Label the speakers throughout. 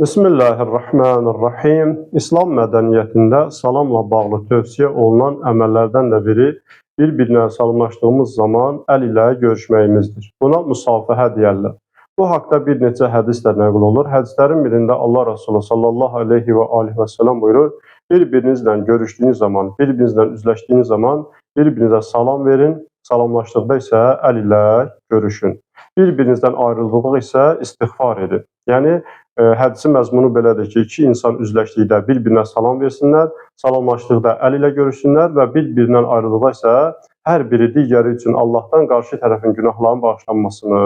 Speaker 1: Bismillahirrahmanirrahim. İslam mədəniyyətində salamla bağlı tövsiyə olunan əməllərdən də biri bir-birinə salamlaşdığımız zaman əl ilə görüşməyimizdir. Buna müsafəhə deyərlər. Bu haqda bir neçə hədis də nəql olur. Hədislərin birində Allah Resulü sallallahu aleyhi və alihi və səlləm buyurur: bir-birinizlə görüşdüyünüz zaman, bir-birinizlə üzləşdiyiniz zaman bir-birinizə salam verin, salamlaşdıqda isə əl ilə görüşün. Bir-birinizdən ayrıldıqda isə istiğfar edin. Yəni hədisin məzmunu belədir ki, iki insan üzləşdikdə bir-birinə salam versinlər, salamlaşdıqda əl ilə görüşsünlər və bir-birindən ayrıldıqda isə hər biri digəri üçün Allahdan qarşı tərəfin günahlarının bağışlanmasını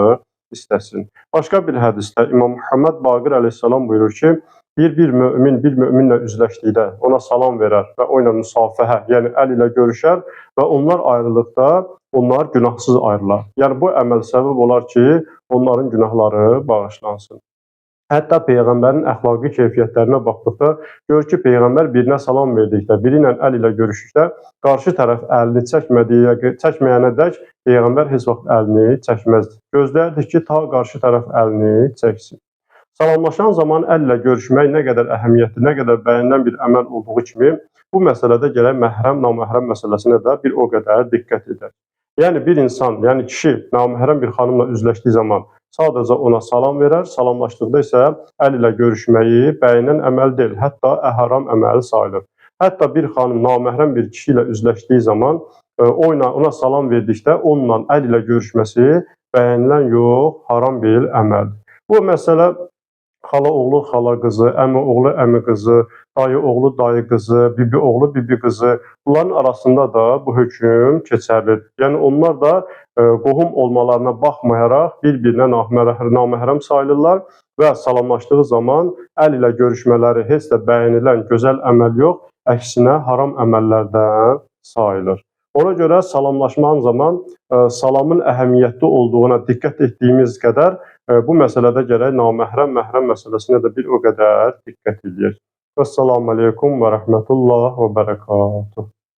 Speaker 1: istəsin. Başqa bir hədisdə İmam Muhammed Baqir əleyhissalam buyurur ki, bir mömin bir möminlə üzləşdikdə ona salam verər və o ilə müsafəhə, yəni əl ilə görüşər və onlar ayrılıqda onlar günahsız ayrılar. Yəni bu əməl səbəb olar ki, onların günahları bağışlansın. Hətta Peyğəmbərin əxlaqi keyfiyyətlərinə baxdıqda gör ki, Peyğəmbər birinə salam verdikdə, biri ilə əl ilə görüşdükdə qarşı tərəf əlini çəkməyənə dək Peyğəmbər heç vaxt əlini çəkməzdi. Gözləyərdi ki, ta qarşı tərəf əlini çəksin. Salamlaşan zaman əllə görüşmək nə qədər əhəmiyyətli, nə qədər bəyənilən bir əməl olduğu kimi, bu məsələdə gərək məhrəm, naməhrəm məsələsinə də bir o qədər diqqət edək. Yəni bir insan, yəni kişi naməhrəm bir xanımla üzləşdiyi zaman sadəcə ona salam verər, salamlaşdıqda isə əl ilə görüşməyi bəyənilən əməl deyil, hətta haram əməl sayılır. Hətta bir xanım naməhrəm bir kişi ilə üzləşdiyi zaman ona salam verdikdə onunla əl ilə görüşməsi bəyənilən yox, haram bir əməldir. Bu məsələ xala oğlu, xala qızı, əmi oğlu, əmi qızı, dayı oğlu, dayı qızı, bibi oğlu, bibi qızı, bunların arasında da bu hökm keçərlidir. Yəni onlar da qohum olmalarına baxmayaraq bir-birinə naməhrəm sayılırlar və salamlaşdığı zaman əl ilə görüşmələri heç də bəyənilən gözəl əməl yox, əksinə haram əməllərdən sayılır. Ona görə salamlaşman zaman salamın əhəmiyyətli olduğuna diqqət etdiyimiz qədər bu məsələdə gərək naməhrəm, məhrəm məsələsinə də bir o qədər diqqət edək. Vəssalamu aleykum və rəhmətullah və bərəkatuhu.